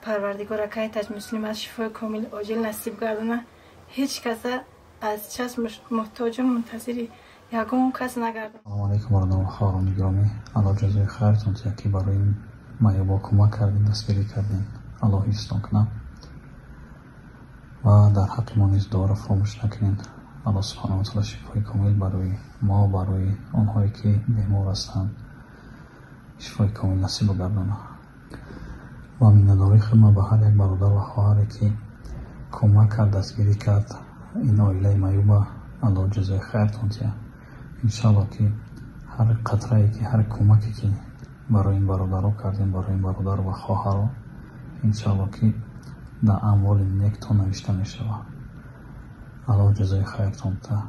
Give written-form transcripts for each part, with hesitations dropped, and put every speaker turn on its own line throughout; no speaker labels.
Парвардигор акай Таҷ Муслим аз шифои комил оҷил насиб гардона. Ҳеҷ каса аз чашм муҳтоҷу мунтазири ягон кас нагардон.
Салому алайкум бародару хоҳарони гиромӣ. Аллоҳ ҷазои хайртон диҳад, ки барои маъюбо кӯмак кардем, дастгирӣ кардем. Аллоҳ ҳифзтон кунад ва дар ҳаққи мо низ дуоро фаромӯш накунед. Аллоҳ субҳанаҳу ва таъоло шифои комил барои мо, барои онҳое ки бемор ҳастанд, шифои комил насиб гардонад. Ва миннатдории худро ба ҳар як бародар ва хоҳаре ки кӯмак кард, дастгирӣ кард ин оилаи маъюба, Аллоҳ ҷазои хайртон диҳад. Иншоаллоҳ ки ҳар қатрае ки, ҳар кӯмаке ки барои ин бародаро кардем, барои ин бародар ва хоҳаро, иншоаллоҳ ки дар амволи нектон навишта мешавад. Аллоҳ ҷазои хайртон диҳад.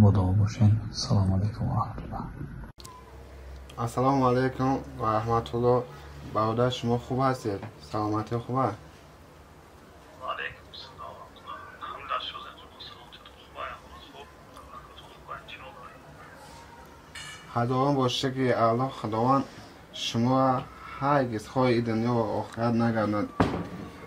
Бо дуо бошед. Салому алайкум ва раҳматуллоҳ.
Ассалому алайкум ва раҳматуллоҳ. Бародар, шумо хуб ҳастед? Саломатӣ хуб аст? Ҳазорон бор шукри Аллоҳ, Худованд шуморо ҳаргиз хоҳи дунё ва охират нагардонад.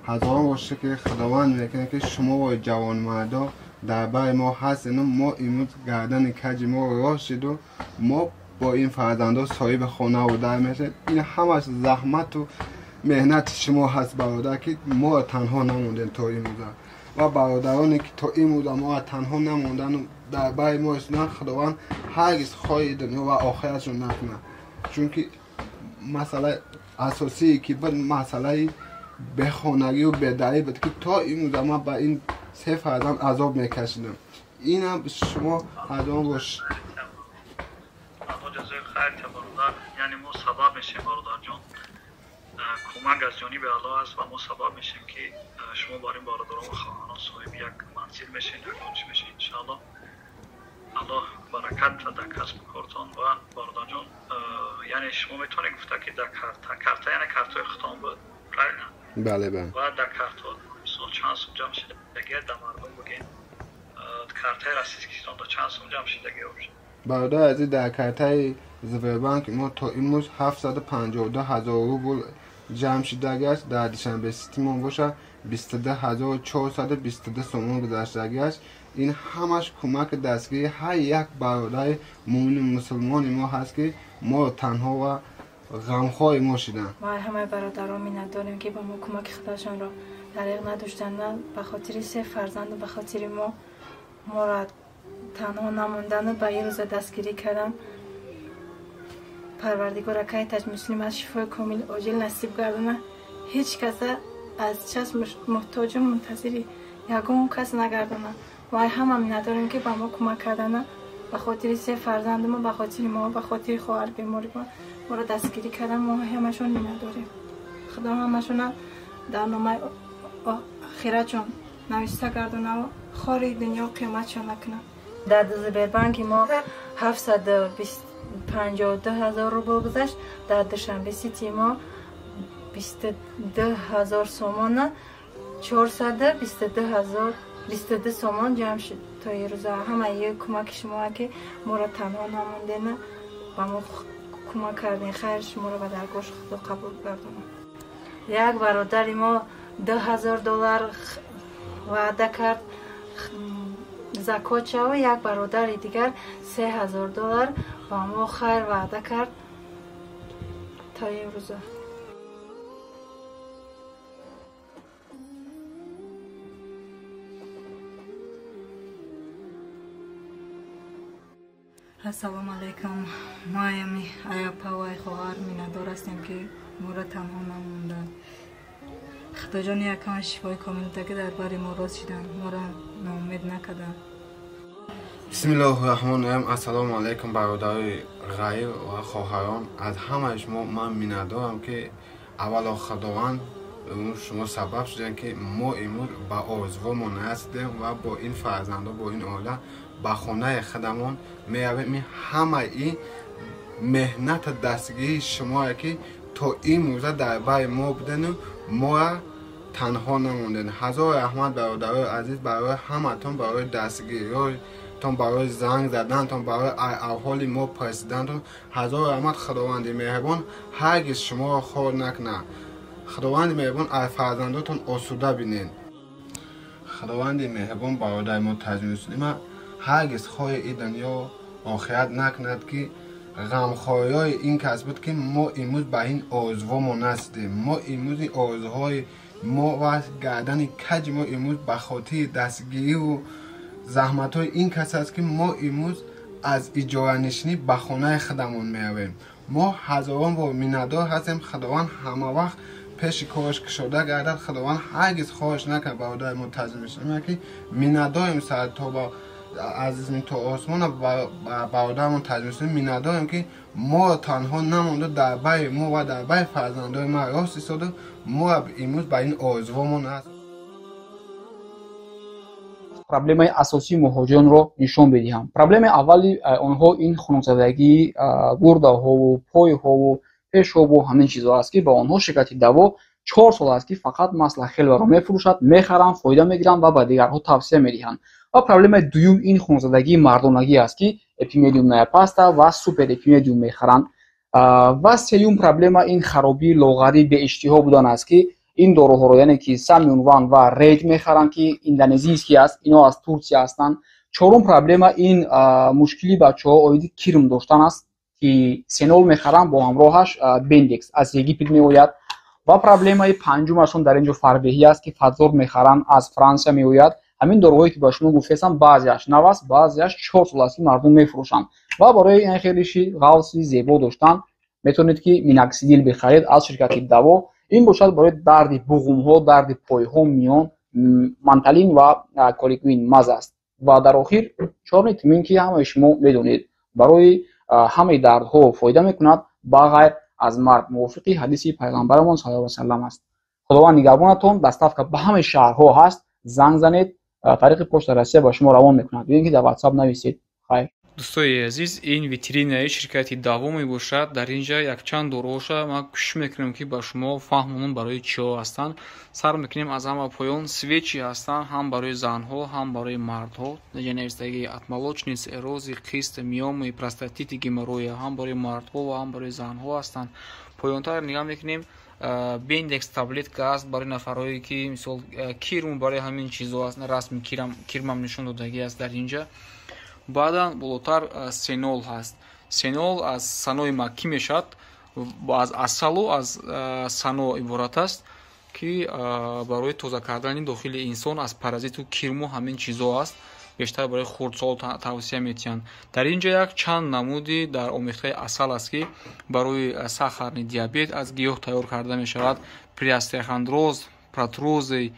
Ҳазорон бор шукри Худованд мекунад, ки шумо ва ҷавонмардо дар бари мо ҳастену мо имрӯз гардани каҷи мо рост шиду мо бо ин фарзандо соҳиби хонаву дар мешавем. Ин ҳамаш заҳмату меҳнати шумо ҳаст, бародар, ки моро танҳо намондем то имрӯза. Ва бародароне ки то имрӯза моро танҳо намондану дар бари мо истоданд, Худованд ҳаргиз хоҳи дунё ва охиратшон накунад. Чунки масъалаи асосие ки буд, масъалаи бехонагию бедарӣ буд, ки то имрӯза ман ба ин се фарзанд азоб мекашидам. Инам шумо ҳазорон бош.
Аллоҳ ҷазои хайр диҳад, бародар. Яъне мо сабаб мешем, бародарҷон. Кӯмак аз ҷониби Аллоҳ аст ва мо сабаб мешем, ки шумо бар ин бародарон ва хоҳарон соҳиби як манзил мешед, як ончи мешед, иншоаллоҳ. Аллоҳ баракат диҳад дар касбу кортон. Ва бародарҷон, яъне шумо метавонед гуфта, ки дар карта, яъне картҳои худтон буд, правильно?
Бале, бале.
Ва дар картҳо мисол чанд сум ҷамъ шидагия, дар мардум бигӯед, картаи российскийтон да чанд сум ҷамъ шидагия вообще?
Бародари азиз, дар картаи Сбербанк мо то имрӯз 752 000 рубл ҷамъ шудагиаст. Дар Душанбе Ситимон боша, 22 422 сомон гузаштагиаст. Ин ҳамаш кӯмаки дастгирии ҳар як бародари муъмину мусулмони мо ҳаст, ки моро танҳо ва ғамхори мо шуданд.
Мо ҳамаи бародарон миннатдорем, ки ба мо кӯмаки худашонро дариғ надоштанд. Ба хотири се фарзанду ба хотири мо моро танҳо намондану ба ин рӯза дастгирӣ кардан. Парвардигор акай Таҷ Муслим аз шифои комил оҷил насиб гардона. Ҳеҷ каса аз чашм муҳтоҷу мунтазири ягон кас нагардона. Мо ҳама миннатдорем, ки ба мо кӯмак кардана, ба хотири се фарзанду мо, ба хотири мо, ба хотири хоҳар бемори мо моро дастгирӣ кардан. Мо ҳамашон миннатдорем. Худо ҳамашона дар номаи охиратшон нависта гардонаву хори дунё қиёматшон накунад.
Дар Сбербанки мо 752 000 рубл гузашт. Дар Душанбе Сити мо 22 000 сомона, 422 000 22 сомон ҷамъ шуд то ирӯза. Ҳамаи кӯмаки шумо, ки моро танҳо намондена, ба мо кӯмак кардем. Хайр шуморо ба даргоҳи Худо қабул гардонад. Як бародари мо 2000 доллар ваъда кард закот шава, як бародари дигар 3000 доллар ба мо хайр ваъда кард то имрӯза.
Ассалому алайкум. Мо аяпавай хоҳар миннатдор ҳастем, ки моро танҳо намонданд. Худоҷон якама шифои комил да, ки дар бари мо рост шиданд, моро ноумед накарданд.
Бисмиллоҳи раҳмони раҳим. Ассалому алайкум, бародарои ғайр ва хоҳарон. Аз ҳамаи шумо ман миннатдорам, ки аввало Худованд шумо сабаб шудем, ки мо имрӯз ба орзуҳомон расидем ва бо ин фарзандо, бо ин оила ба хонаи худамон меравем. Ин ҳамаи меҳнату дастгирии шумое, ки то имрӯза дар бари мо будену моро танҳо намондед. Ҳазор раҳмат, бародарои азиз, барои ҳаматон, барои дастгириҳоятон, барои занг задантон, барои аҳволи мо пурсидантон. Ҳазор раҳмат. Худованди меҳрибон ҳаргиз шуморо хор накунад. Худованди меҳрубон аз фарзандотон осуда бинед. Худованди меҳрубон бародари мо Таҷмиддин Муслима ҳаргиз хоҳи ин дунё охират накунад, ки ғамхориҳои ин кас буд, ки мо имрӯз ба ин орзуҳомо насидем. Мо имрӯз ин орзуҳои мо ва гардани каҷи мо имрӯз ба хотири дастгириву заҳматҳои ин кас аст, ки мо имрӯз аз иҷоранишинӣ ба хонаи худамон меравем. Мо ҳазорон бор миннатдор ҳастем. Худованд ҳама вақт пеши кораш кушода гардад. Худованд ҳаргиз хоҳиш накард бародари мо Таҷмиддин, ки миннатдорем сар то ба аз то осмона бародарамон Таҷмиддин миннатдорем, ки моро танҳо намонду, дар байи мо ва дар байи фарзандои ма рост истоду мо имрӯз ба ин орзуҳомон аст.
Проблемаи асосии муҳоҷиронро нишон медиҳам. Проблемаи аввали онҳо ин хунукзадагии гурдаҳову пойҳову пешобу ҳамин чизҳо аст, ки ба онҳо ширкати Даво 4 сол аст, ки фақат масла хелваро мефурӯшад, мехаранд, фоида мегиранд ва ба дигарҳо тавсия медиҳанд. Ва проблемаи дуюм ин хунукзадагии мардонагӣ аст, ки эпимедиумная паста ва супер эпимедиум мехаранд. Ва сеюм проблема ин харобии лоғарӣ, беиштиҳо будан аст, ки ин доруҳоро, яъне ки Самюнван ва Рейд мехаранд, ки индонезийский аст, ино аз Турсия ҳастанд. Чорум проблема ин мушкили бачаҳо оиди кирм доштан аст, ки сенол мехаранд, бо ҳамроҳаш бендекс аз Египет меояд. Ва проблемаи панҷумашон дар ин ҷо фарбеҳӣ аст, ки Фатзор мехаранд, аз Франсия меояд. Ҳамин доруҳое, ки ба шумо гуфтаистам, баъзеаш нав аст, баъзеаш 4 сол аст, ки мардум мефурӯшанд. Ва барои ин хелиши ғавси зебо доштан метавонед, ки миноксидил бихаред аз ширкати Даво. Ин бошад барои дарди буғумҳо, дарди пойҳо, миён, манталин ва коликвин маз аст. Ва дар охир чёрный тмин, ки ҳамаи шумо медонед, барои ҳамаи дардҳо фоида мекунад, ба ғайр аз марг, мувофиқи ҳадиси пайғамбарамон саллаллоҳу алайҳи васаллам аст. Худованд нигаҳбонатон. Доставка ба ҳамаи шаҳрҳо ҳаст. Занг занед, тариқи Почта Россия ба шумо равон мекунад ё ин ки дар Ватсап нависед. Хайр.
Дӯстои азиз, ин витринаи ширкати Даво мебошад. Дар ин ҷа якчанд доруҳоша ман кӯшиш мекунем, ки ба шумо фаҳмонам, барои чиҳо ҳастанд. Сар мекунем аз ҳама поён. Свечи ҳастанд, ҳам барои занҳо, ҳам барои мардҳо. Навистагии от молочниц, эрозии, кист, миомы, простатити, геморроя, ҳам барои мардҳо ва ҳам барои занҳо ҳастанд. Поёнтар нигоҳ мекунем, бендекс таблетка аст барои нафарҳое, ки мисол кирм, барои ҳамин чизҳо аст. Расми кирмам нишон додагӣ аст дар ин ҷа. Баъдан болотар сенол ҳаст. Сенол аз санои маккӣ мешавад, аз асалу аз сано иборат аст, ки барои тоза кардани дохили инсон аз паразиту кирму ҳамин чизҳо аст. Бештар барои хурдсол тавсия метиҳанд. Дар ин ҷо як чанд намуди дар омехтаи асал аст, ки барои сахарный диабет аз гиёҳ тайёр карда мешавад, при остеохондроз, протрузии,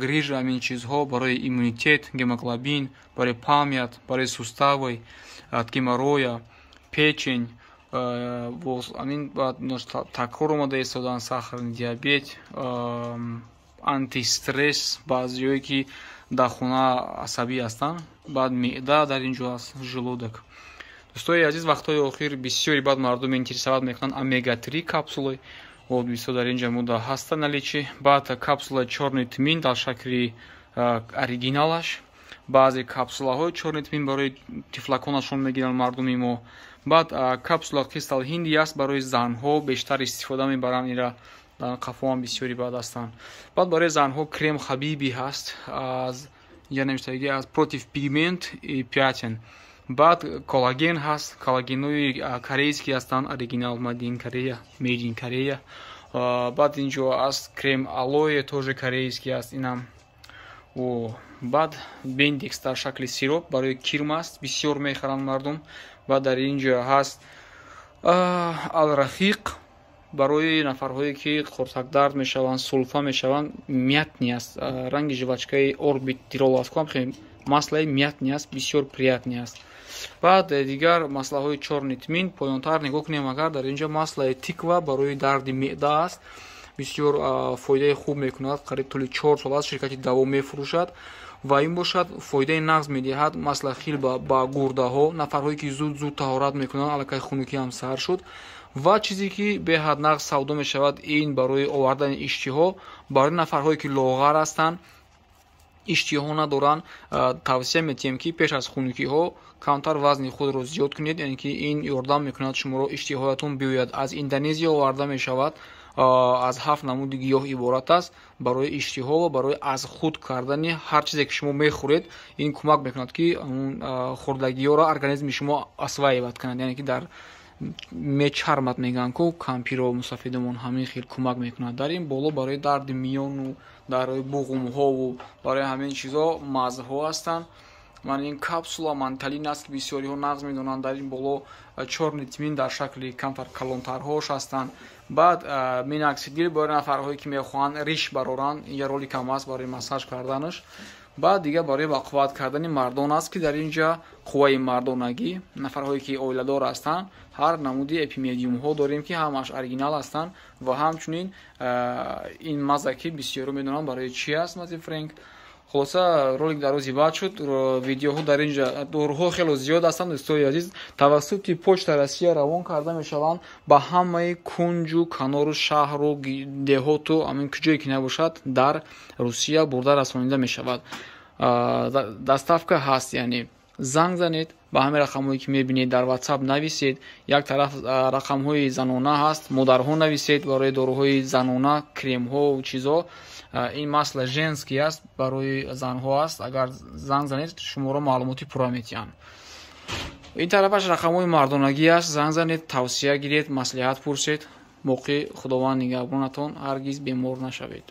грыжа, ҳамин чизҳо, барои иммунитет, гемоглобин, барои память, барои суставы, от геморроя, печень, ҳамин такрор омада истодан, сахарный диабет, антистресс, баъзеҳое, ки дар хона асабӣ ҳастанд. Баъд меъда дар ин ҷо аст, желудок. Дӯстои азиз, вақтҳои охир бисёри баъд мардум интересовать мекунанд омега-3 капсулаи. Вот бисёр дар ин ҷа муда ҳаста наличии. Баъд капсулаи чёрный тмин дар шакли оригиналаш, баъзе капсулаҳои чёрный тмин барои тифлаконашон мегиранд мардуми мо. Баъд капсула кристал ҳинди аст, барои занҳо бештар истифода мебаранд ира, дар қафоам бисёри баъд ҳастанд. Баъд барои занҳо крем Хабиби ҳаст, аз инҷа навиштагӣ аз против пигмент и пятен. Баъд коллаген ҳаст, коллагенои корейский ҳастанд, оригинал, made in Корея, made in Корея. Баъд инҷо аст крем алоэ, тоже корейский аст инам. Баъд бендикс дар шакли сироп барои кирм аст, бисёр мехаранд мардум. Баъд дар ин ҷо ҳаст алрафиқ барои нафарҳое, ки қурсакдард мешаванд, сулфа мешаванд, мятный аст, ранги жвачкаи Орбит Тирол аст, маслаи мятный аст, бисёр приятный аст. Баъд дигар маслаҳои чёрный тмин. Поёнтар нигоҳ кунем агар, дар инҷо маслаи тыква барои дарди меъда аст, бисёр фоидаи хуб мекунад, қариб тӯли 4 сол аст ширкати Даво мефурӯшад. Ва ин бошад фоидаи нағз медиҳад масла хилба ба гурдаҳо, нафарҳое, ки зуд зуд таҳорат мекунанд, аллакай хунукиам сар шуд. Ва чизе, ки беҳад нағз савдо мешавад, ин барои овардани иштиҳо, барои нафарҳое, ки лоғар ҳастанд, иштиҳо надоранд, тавсия метиҳем, ки пеш аз хунукиҳо камтар вазни худро зиёд кунед, яъне ки ин ёрдам мекунад шуморо иштиҳоятон биёяд. Аз Индонезия оварда мешавад. Аз 7 намуди гиёҳ иборат аст, барои иштиҳо ва барои аз худ кардани ҳар чизе, ки шумо мехӯред. Ин кӯмак мекунад, ки хӯрдагиҳоро организми шумо осваивать кунад, яъне ки дар мечармад, мегӯянд ку кампиро, мусафидамон, ҳамин хел кӯмак мекунад. Дар ин боло барои дарди миёну барои буғумҳову барои ҳамин чизо мазҳо ҳастанд. Ман ин капсула манталин аст, ки бисёриҳо нағз медонанд. Дар ин боло чёрный тмин дар шакли камтар калонтарҳош ҳастанд. Баъд миноксидил барои нафарҳое, ки мехоҳанд риш бароранд, инҷа роликам аст барои массаж карданаш. Баъд дига барои бақувват кардани мардон аст, ки дар ин ҷа қувваи мардонагӣ, нафарҳое, ки оиладор ҳастанд, ҳар намуди эпимедиумҳо дорем, ки ҳамааш оригинал ҳастанд. Ва ҳамчунин ин маза, ки бисёро медонанд барои чӣ аст, мази Френк. Хулоса, ролик дар рӯзи баъд шуд. Видеоҳо дар ин ҷа, доруҳо хело зиёд ҳастанд, дӯстои азиз. Тавассути Почта Россия равон карда мешаванд ба ҳамаи кунҷу канору шаҳру деҳоту ҳамин куҷое ки набошад, дар Русия бурда расонида мешавад. Доставка ҳаст, яъне занг занед ба ҳамин рақамҳое, ки мебинед, дар WhatsApp нависед. Як тараф рақамҳои занона ҳаст, модарҳо нависед барои доруҳои занона, кремҳо, чизо. Ин масло женский аст, барои занҳо аст. Агар занг занед, шуморо маълумоти пурра метиҳанд. Ин тарафаш рақамҳои мардонагӣ аст. Занг занед, тавсия гиред, маслиҳат пурсед. Боқӣ Худованд нигаҳбонатон, ҳаргиз бемор нашавед.